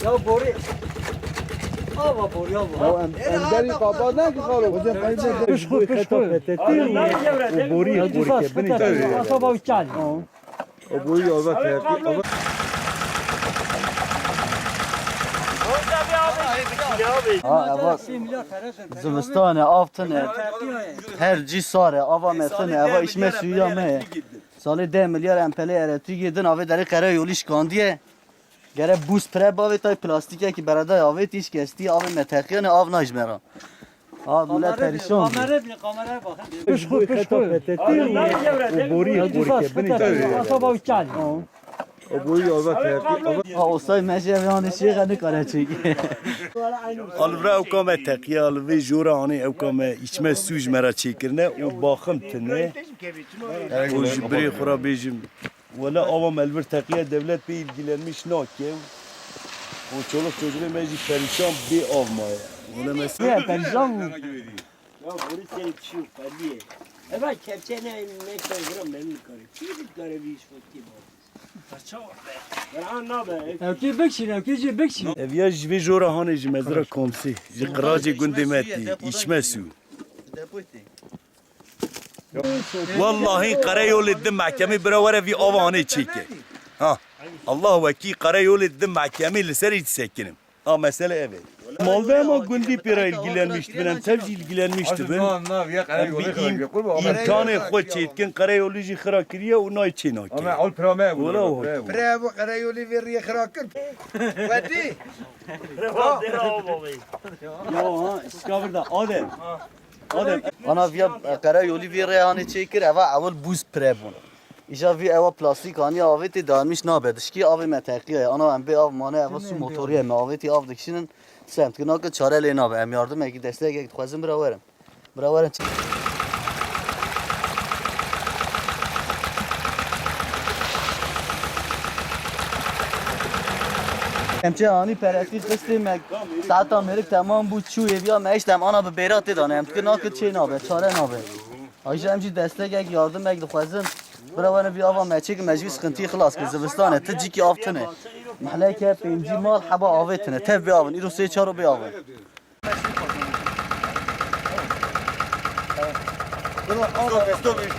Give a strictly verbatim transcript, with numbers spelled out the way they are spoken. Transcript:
Ya borî. Ava borî, ava. Ya em, em derî qapa ne ki xalo? Hocam, payda. Kuş, kuş, kuş, kuş. O borî, borî ke, binî. Asaba uçal. O borî ya, bak. Ha, eva zivistan e, av tune. Her cî sar e, ava me tune, eva içme suyu ya me. Salê deh milyar em pelê elektrîkê din, avê derê qere yolî şikandiye. Gere bûz pire bavê tay plastîkekî beredayê avêtî, îş kestî, avê me teqiyane, av nayê ji me re. Ha, millet perîşan bû. Kamera bîne, kamera bak. Kuş, kuş, kuş, kuş. O borî, borî ke, binî. Asaba uçal. O borî ya, bak. Ha, olsay me jî ev yanî şêxe nikare çêke. Alivra ew ka me teqiye, alivê jora anê ew ka me içme su ji me re çêkirine û baxim tune. Û ji birê xwe re bêjim. Wele ava me li vir teqiye, dewlet pê ilgilenmiş nake. Û çoluk çocuğê me jî perîşan bê av maye. Wele me Ne, perîşan bû. Ya bunu sen şu paliye. Eva kepçe ne, ne koyuyorum ben mi karı? Kim bir karı bir iş vakti var? Parça var be. Ya ne be? Ew kê bikişîn, ew kê jê bikişîn. Ev ya ji vê jora hanê ji mezra komsê. Ji qiracê gundê me tê. Îçme su. Wallahî qereyolê di mehkemê bira were vî ava hanê çêke. Ha. Allah wekî qereyolê di mehkemê li serî disekinim. Ha, mesele ev e. Malbema gundî pê re ilgilenmiş dibin, em tev jî ilgilenmiş dibin. Em bi îm-, îmkanê xwe çêdikin, qereyolî jî xira kiriye û nayê çê nake. Wala o. Pire bu qereyolî vê riyê xira kir. Wetî. Ya ha, şika vir de, Adem. Adem. Ana viya, e, qereyolî vî rê hanê çêkir, eva ewil bûz pire bûn. Îja vî ewa plastîk aniye avê tê, dayanmiş nabe. Dişkî avê me teqiyaye. Ana em bê av mane, eva su motoriye me. Avê tê av dikişînin. Semt ki nake çare lê nabe. Em yardimekî destekek dixwezin bira werin. Bira werin. Em çê anî perestî xistê me, saeta mêrik temam bû, çû êviya me, işte em ana bi bêra tê dane, em dikin nake çê nabe, çare nabe. Ayrıca em jî destekek, yardimek dixwezin. Bira werin vî ava me çêkin, me jî vî sıkıntıyı xilas kir. Zivistan e, ti cîkî av tune. Mehleke pêncî mal heba avê tune. Tev bê avin, îro sê çar bê avin.